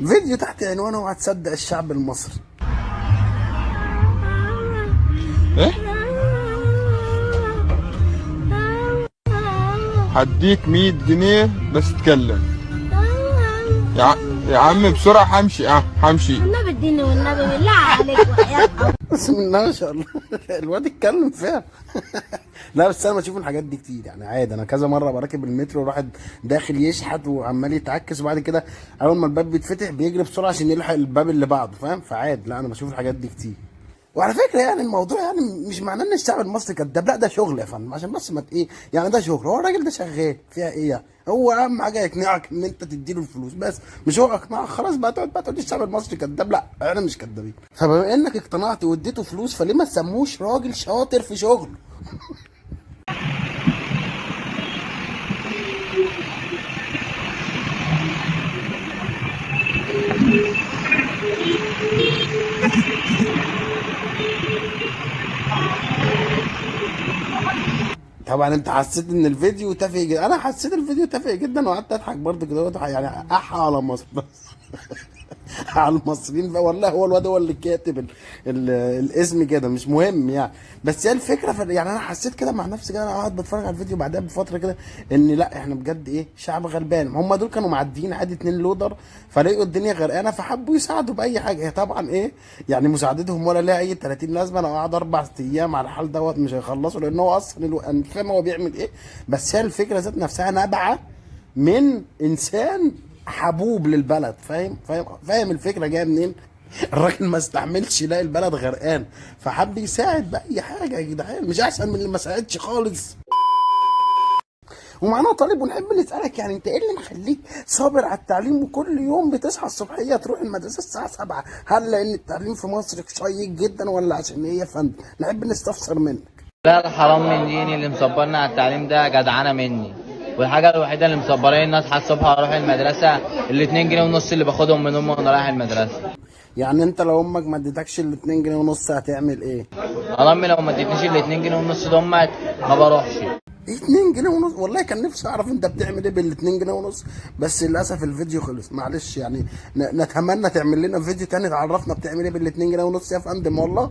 فيديو تحت عنوانه اوعى تصدق الشعب المصري. ايه؟ هديك 100 جنيه بس اتكلم. يا عم بسرعة همشي. همشي. والنبي اديني، والنبي بالله عليك وحياة. بسم الله ما شاء الله، الواد اتكلم فعلا. لا بس انا بشوف الحاجات دي كتير يعني عادي. انا كذا مرة براكب المترو وراحد داخل يشحت وعمال يتعكس، وبعد كده اول ما الباب بيتفتح بيجري بسرعة عشان يلحق الباب اللي بعده، فاهم؟ فعادي. لا انا بشوف الحاجات دي كتير. وعلى فكرة يعني الموضوع يعني مش معناه ان الشعب المصري كذاب، لا ده شغل يا فندم، عشان بس ما ايه يعني ده شغل، هو الراجل ده شغال فيها ايه يعني؟ هو اهم حاجة يقنعك ان انت تديله الفلوس بس، مش هو اقنعك خلاص بقى تقعد بقى تقول الشعب المصري كذاب، لا احنا مش كذابين. فبما انك اقتنعت واديته فلوس، فليه ما تسموش راجل شاطر في شغله؟ طبعا انت حسيت ان الفيديو تافه جدا، انا حسيت الفيديو تافه جدا وقعدت اضحك برضه كده، يعني احى على مصر بس على المصريين بقى. والله هو الواد هو اللي كاتب ال ال الاسم كده، مش مهم يعني، بس هي الفكرة يعني انا حسيت كده مع نفسي كده، انا قاعد بتفرج على الفيديو بعدها بفترة كده ان لا احنا بجد ايه شعب غلبان. هم دول كانوا معديين عادي 2 لودر، فلقوا الدنيا غرقانة فحبوا يساعدوا باي حاجة. هي طبعا ايه يعني مساعدتهم ولا لها اي 30 لازمه، لو قعد 4 ايام على الحال دوت مش هيخلصوا، لان هو اصلا مش فاهم هو بيعمل ايه. بس هي الفكرة ذات نفسها نابعة من انسان حبوب للبلد، فاهم؟ فاهم الفكرة جاية منين؟ الراجل ما استحملش يلاقي البلد غرقان فحب يساعد باي حاجة يا جدعان، مش احسن من اللي ما ساعدش خالص. ومعانا طالب ونحب نسالك، يعني انت ايه اللي مخليك صابر على التعليم وكل يوم بتصحى الصبحية تروح المدرسة الساعة 7؟ هل لان التعليم في مصر شيق جدا ولا عشان ايه يا فندم؟ نحب نستفسر منك. لا الحرام من ديني اللي مصبرنا على التعليم ده جدعانه مني، والحاجة الوحيدة اللي مصبراني ان اصحى الصبح واروح المدرسة ال2 جنيه ونص اللي باخدهم من امي وانا رايح المدرسة. يعني انت لو امك ما اديتكش ال2 جنيه ونص هتعمل ايه؟ انا امي لو ما ادتنيش ال2 جنيه ونص دول ما بروحش. 2 جنيه ونص؟ والله كان نفسي اعرف انت بتعمل ايه بال2 جنيه ونص، بس للاسف الفيديو خلص، معلش يعني نتمنى تعمل لنا فيديو تاني تعرفنا بتعمل ايه بال2 جنيه ونص يا فندم والله.